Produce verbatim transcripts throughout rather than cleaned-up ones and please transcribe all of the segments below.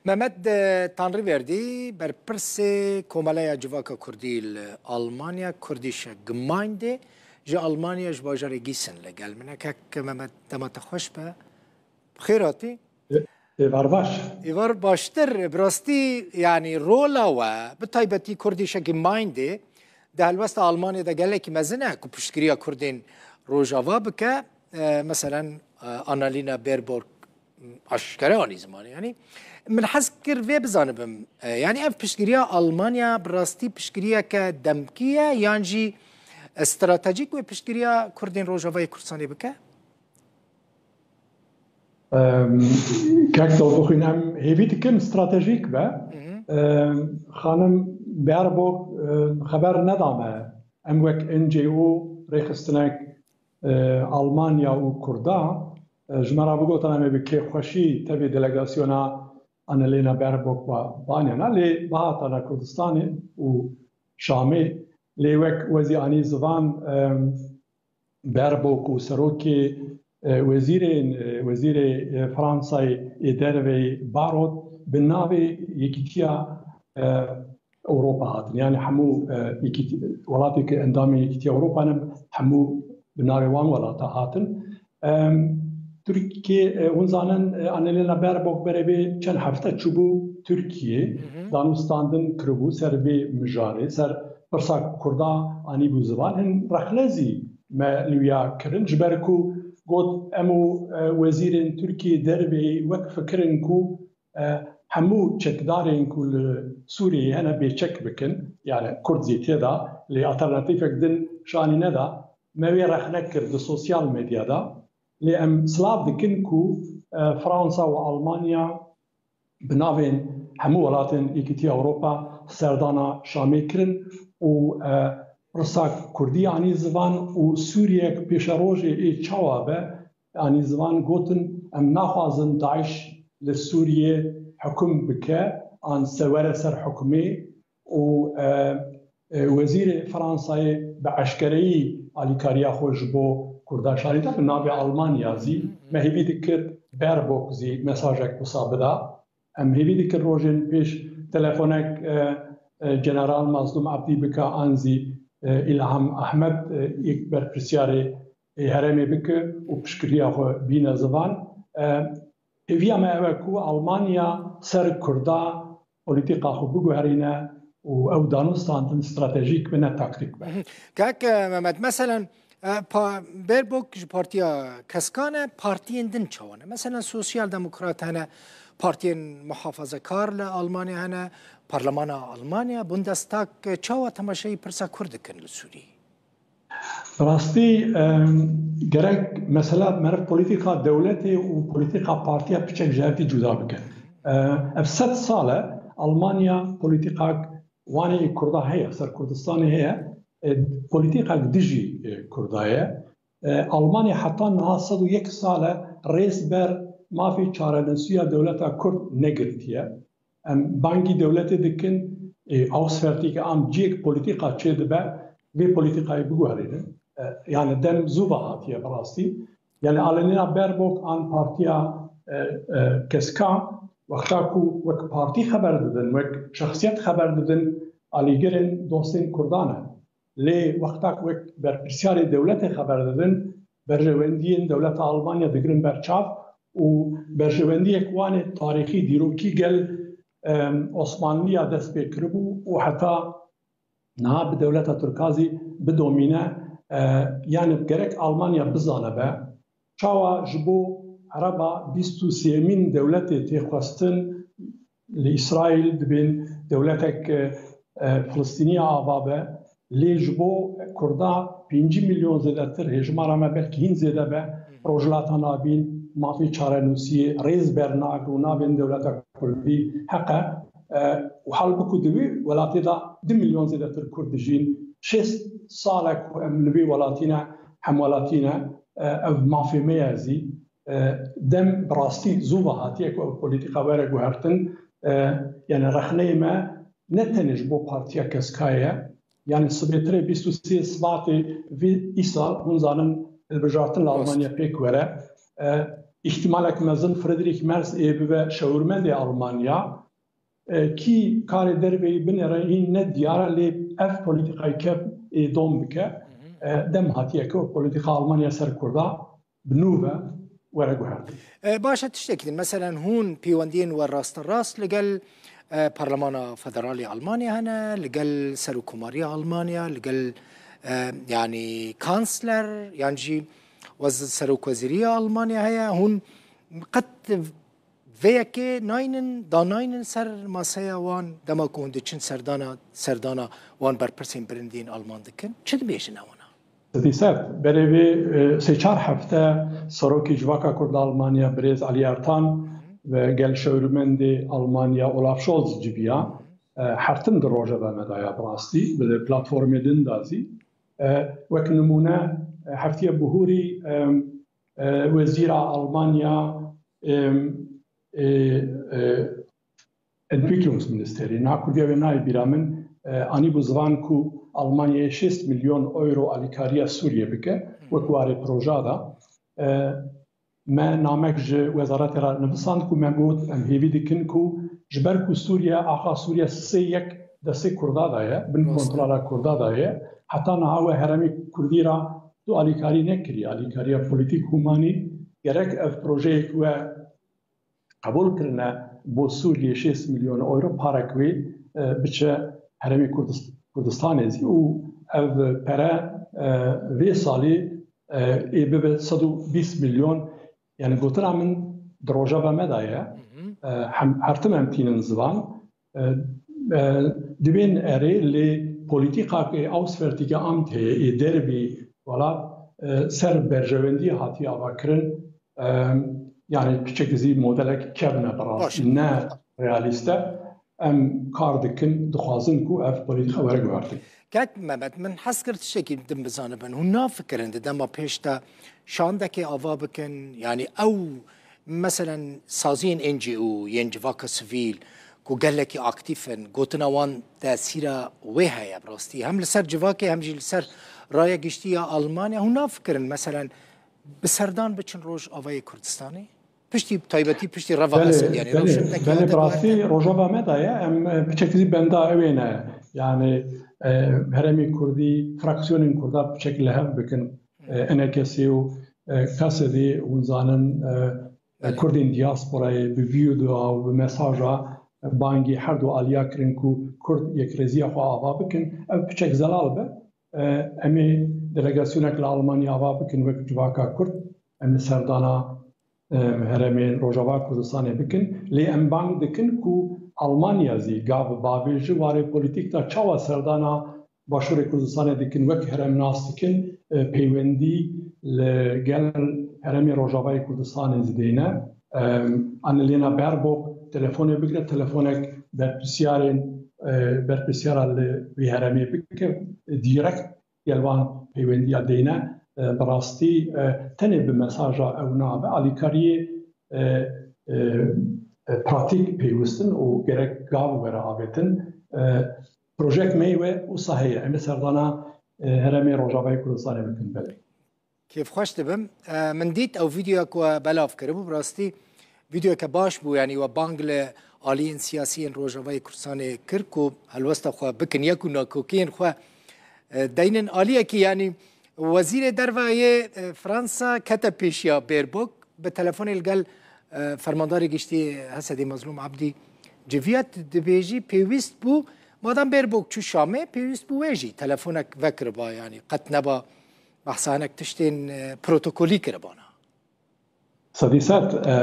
Mehmet, e, Tanrıverdi, berpirsê Komeleya Civaka Kurdî li Almanya, Kurdische Gemeinde, ji Almanya, ji bajarê Gießen li gel min e. Kek Mehmet, dema te xweş be. Bi xêr hatî. Ê-, êvar baş. Êvar baştir. Bi rastî, yanî rola we, bi taybetî Kurdische Gemeinde, di helwesta Almanya de gelekî mezin e ku piştgiriya Kurdên Rojava bike. E, meselen, e, Annalena Baerbock aşkere anî ziman. Yanî min hez kir vê bizanibim. E, yanî ev piştgiriya Almanya bi rastî piştgiriyeke demkî ye yan jî, e, stratejîk wê piştgiriya Kurdên Rojavayê Kurdistanê bike? Em, Kek Daldoxîn, em hêvî dikin stratejîk be. Hı hı. Em, xanim Baerbock, em, xeber neda me. Em wek N G O rêxistinek, e, Almanya û Kurda, e, ji me re bigotin, em ê bi kêfxweşî tevî delegasyona Annalena Baerbock ve banêne, lê bihatane Kurdistanê û Şamê, lê wek wezî anî zivan, em, Baerbock û serokê, e, wezîrên, e, wezîrê, e, Fransayê ê derveyî Barrot bi navê Yekîtiya, e, Ewropa hatin. Yani hemû, e, yekî-, welatê ku endamê Yekîtiya Ewropa ne, hemû bi navê wan welata hatin. Em, Tirkiye, e, hûn zanin, e, Annalena Baerbock berê vê çend hefte çûbû Tirkiye, Hı hı. danûstandin kiribû ser vê mijarê, ser pirsa Kurda anîbû zivan. Hin rexne zî me li wîya kirin, ji ber ku got, em û, e, wezîrên Tirkiye derveyî wek fikirin ku, e, hemû çekdarên ku li Sûriyeyê hene bêçek bikin, yani Kurd zî tê de, lê alternatîfek din şanî neda. Me wê rexne kir di sosyal medyada. Lê em silav dikin ku, e, Fransa û Almanya bi navên hemû welatên Yekîtiya Ewropa serdana Şamê kirin û, e, pirsa Kurdî anî zivan û Sûriyeyek pêşerojê ê çawa be, anî zivan gotin, em naxwazin DAIŞ li Sûriyê hukm bike an se were ser hukmê û, e, e, wezîrê Fransayê bi eşkereyî alîkariya xwe ji bo Kurda şanî da, bi navê Almanya zî. Hı hı. Me hêvî dikir Baerbock zî mesajek wisa bida. Em hêvî dikin rojên pêş telefonek, e, e, General Mazlûm Ebdî bike an zî, e, Îlham Ehmed, e, yek berpirsiyarê, e, herêmê bike û piştgiriya xwe bîne zivan. E, hêviya me ew e ku Almanya ser Kurda polîtîka xwe biguherîne û ew danûstandin stratejîk be, ne taktîk be. Hı hı. Kak, e, Mehmet, meselen, E, pa-, Baerbock ji partiya keskan e, partiyên din çawa ne? Mesela Sosyal Demokrat hene, partiyên muhafazekar li Almanya hene, parlemana Almanya, Bundestag, e, çawa temaşeyî pirsa Kurd dikin li Sûriyê? Rastî, em, gerek mesela meriv polîtîka dewletê û polîtîka partiya piçek ji hev dî cuda bike. E, ev sed sal e Almanya polîtîkak wanê Kurda heye, ser Kurdistanê heye, e, polîtîkek dijî, e, Kurda ye. E, Almanya heta niha sed û yek sal e rêz ber mafê çarenûsiya dewleta Kurd negirtiye. Em bangî dewletê dikin, e, Auswärtige Amt ciyek polîtîka çêdibe, vê polîtîkayê biguherînin. E, yani dem zû ve hatiye bi rastî. Yani Annalena Baerbock an partiya, e, e, keskan, wexta ku wek partî xeber didin, wek şexsiyet xeber didin, alîgirên dostên Kurdan e. Lê wexta ku wek berpirsyarê dewletê xeber didin, berjewendiyên dewleta Almanya digirin ber çav û berjewendiyek wan ê tarîxî, dîrokî gel, em, Osmanliya dest pê kiribû û heta niha bi dewleta Tirka zî bidomîne, e, yani gerek Almanya bizane be, çawa ji bo ereba bîst û sêyemîn dewletê tê xwestin, li Îsraîl dibên dewletek, e, e, Filistînî ava be, lê ji bo Kurda pêncî milyon zêdetir, hêjmara me belkî hîn zêde be, Rojhilata Navîn, mafê çarenûsiyê, rêz bernagir û navên dewleta Kurdî heq e. E, û halbûkî di wî welatê de du milyon zêdetir Kurd dijîn. Şêst sal e ku em li vê welatî ne, hemwelatî ne, e, ev mafê me ye zî. E, dem bi rastî zû ve hatiye ku ev polîtîka were guhertin. E, yani rexneyê me ne tenê ji bo partiya keskayê ye. Yani sibêtirê bîst û sê Sibatê vî îsal, hûn zanin, hilbijartin li Rast. Almanya pêk were. E, îhtimalek mezin Friedrich Merz ê bibe şewirmendê Almanya. E, kî karê derveyî binêre, hîn ne diyar e, lê ev polîtîkayê kevn ê dom bike. E, dem hatiye ku polîtîka Almanya ser Kurda bi nû ve were guhertin. E, baş e, tiştekî din. Meselen, hûn pêwendiyên we rasterast li gel, e, Parlemana Federalê Almanya hene, li gel Serokkomariya Almanya, li gel, e, yanî Kansler, yan jî wez-, Serokwezîriya Almanya heye. Hûn qet vê yekê naynin, danaynin ser maseya wan, dema ku hûn diçin serdana, serdana wan berpirsên bilind yên Alman dikin? Çi dibêjin ewana? Sedî sed. Berê vê, e, sê çar hefte Serokê Civaka Kurd li Almanya birêz Alî Ertan ve gel şewirmendê Almanya Olaf Scholz civiya. E, her tim di rojeva me de ya bi rastî, bi platformê din de zî. E, wek nimûne, e, heftiye bihûrî, e, e, wezîra Almanya, e, e, e, Entwicklungsministerî, niha kurdiya wê nayê bîra min, e, anîbû zivan ku Almanyayê şêst milyon euro alîkariya Sûriyê bike, wek warê proja de. E, me namek ji wezaretê re nivisand ku me got, em hêvî dikin ku ji ber ku Sûriye, axa Sûriye sê yek destê Kurda de ye, bin Rast e. kontrola Kurda de ye, heta niha we herêmê Kurdî re tu alîkarî nekirî, alîkariya polîtîk hûn manî, gerek ev projeyek we qebûl kirine bo Sûriyê şêst milyon euro parek wê, e, biçe herêmê Kurdist-, Kurdistanê zî û ev pere, e, vê salî, e, ê bibe sed û bîst milyon. Yani gotina min di rojeva me de ye. Hı hı. E, hem, her tim em tînin zivan. E, e, dibên erê lê polîtîkakê auswärtige Amt heye, ê dervî welat, e, ser berjewendiyê hatiye avakirin. Em, yani piçek zî modelek kevn e bi rastî, Baş e. ne realîst e. Em kar dikin, dixwazin ku ev polîtîka were guhertin. Kek Mehmet, min hez kir tiştekî din bizanibin. Hûn nafikirin di dema pêş de şandekê ava bikin? Yani ew, meselen, saziyên N G O, yên civaka sivîl ku gelekî aktîf in, gotina wan tesîra wê heye bi rastî. Hem li ser civakê, hem jî li ser raya giştî ya Almanya. Hûn nafikirin, meselen, bi serdan biçin Rojavayê Kurdistanê? Piştî, taybetî piştî reva Belê, Esed, yani belê, rewşin belê, bi rastî rojava me de ye, em, e, piçek zî benda ewê ne. Yani, e, herêmê Kurdî, fraksiyonên Kurda piçek li hev bikin. E, enekesê û, e, Kasedê hûn zanin, e, e, Belê. Kurdên diasporayê bi vîdeo û bi mesaja, e, bangî her du aliya kirin ku Kurd yekrêziya xwe ava bikin. Ev piçek zelal be. E, em ê delegasyonek li Almanya ava bikin wek civaka Kurd. Em ê serdana, e, herêmên Rojava Kurdistanê bikin. Lê em bang dikin ku Almanya zî gav bavê ji warê polîtîk de çawa serdana Başûrê Kurdistanê dikin, wek herêm nas dikin, e, peywendî li gel herêmê Rojavayê Kurdistanê zî deyne. E, Annalena Baerbock telefonê bigire, telefonek berpirsyarên, e, berpirsyara li wî herêmê bike, e, direkt gel wan peywendiya deyne, e, bi rastî, e, tenê bi mesaja ew nabe, alîkariyê, e, e, e, pratîk pêwist in û gerek gav were avêtin. E, projek me wê wisa heye. Em ê serdana, e, herêmê Rojavayê Kurdistanê bikin, belê. Kêfxweş dibim. E, min dît ew vîdeoya ku we belav kiribû, bi rastî vîdeoyeke baş bû, yanî we bang li aliyên siyasî yên Rojavayê Kurdistanê kir ku helwesta xwe bikin, yek û nakokiyên xwe, e, deynin aliyekî, yanî Wezîrê Derve yê, e, Fransa kete pêşiya Baerbock, bi telefonê li gel, e, Fermandarê Giştî Hesedê Mezlûm Ebdî civiya, dibêjî pêwîst bû, madem Baerbock çû Şamê, pêwîst bû wê jî telefonek vekiriba, yanî qet neba behsa hinek tiştên, e, protokolî kiribana. Sedî sed, e,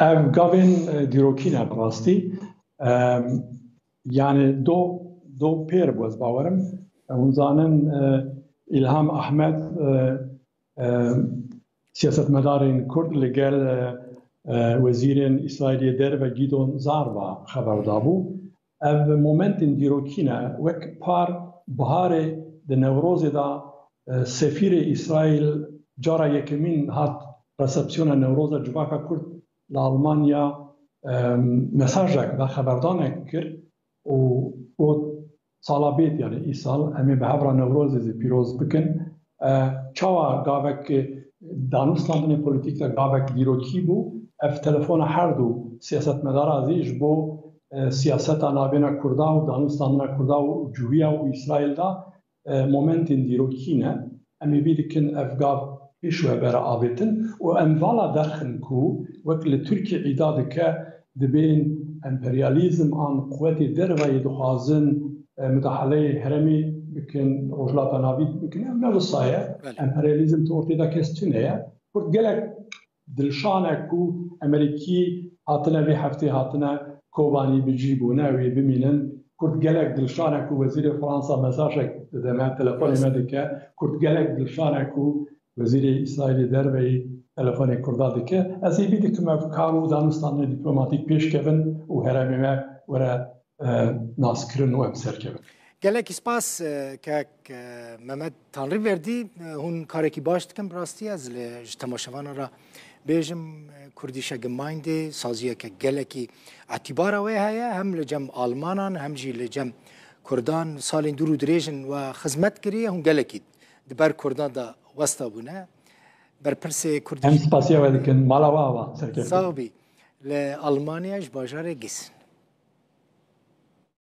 ev gavên, e, dîrokî ne bi rastî. E, yani do, do pêr bû, ez bawerim. E, hûn zanin, e, Îlham Ehmed, e, e, siyasetmedarên Kurd li gel, e, e, wezîrên Îsraîlê derve Gîdon Sar ve xeber dabû. Ev momentên dîrokî ne. Wek par biharê di Newrozê de, e, sefîrê Îsraîl cara yekemîn hat resepsiyona Newroza civaka Kurd li Almanya, e, mesajek ve, xeberdanek kir û got, sala bêt, yani îsal, em ê bi hev re Newrozê zî pîroz bikin. E, çawa gavek danûstandinê polîtîk de gavek dîrokî bû, Ev telefona her du siyasetmedara zî ji bo e, siyaseta navbêna Kurda û danûstandina Kurda û cûhiya û Îsraîl de e, momentên dîrokî ne. Em ê bî dikin ev gav pêş we bere avêtin û em vala derxin ku wek li Tirkiyê îda dike dibên emperyalîzm an quwetê derveyî dixwazin e, mudahaleyê herêmê bikin, Rojhilata Navî bikin. Ev ne wisa ye. Belê. Emperyalîzm tu ortê de kes tune ye. Kurd gelek dilşan e ku Amerîkî hatine vê heftê hatine Kobanî bi cî bûne, wê bimînin. Kurd gelek dilşan e ku Wezîrê Fransa mesajek dide me, telefonê me dike. Kurd gelek dilşan e ku Wezîrê Îsraîlê Derveyî telefonê Kurda dike. Ez ê bî dikim ev kar û danûstandinê dîplomatîk pêş kevin û herêmê me were e, naskirin û em serkevin. Gelekî spas, e, kek, e, Mehmet Tanrıverdi, e, hûn karekî baş dikin, bi rastî ez li, ji temaşevanan re bêjim, e, Kurdische Gemeinde, saziyeke gelekî îtîbara wê heye, hem li cem Almanan, hem jî li cem Kurdan salên dûr û dirêj in we xizmet kiriye, hûn gelekî di ber Kurdan de westa bûne. Berpirsê Kurdiş. Em spasiya we dikin, mala we ava, serkevin. Sax bî. Li Almanya ji bajarê Gîs.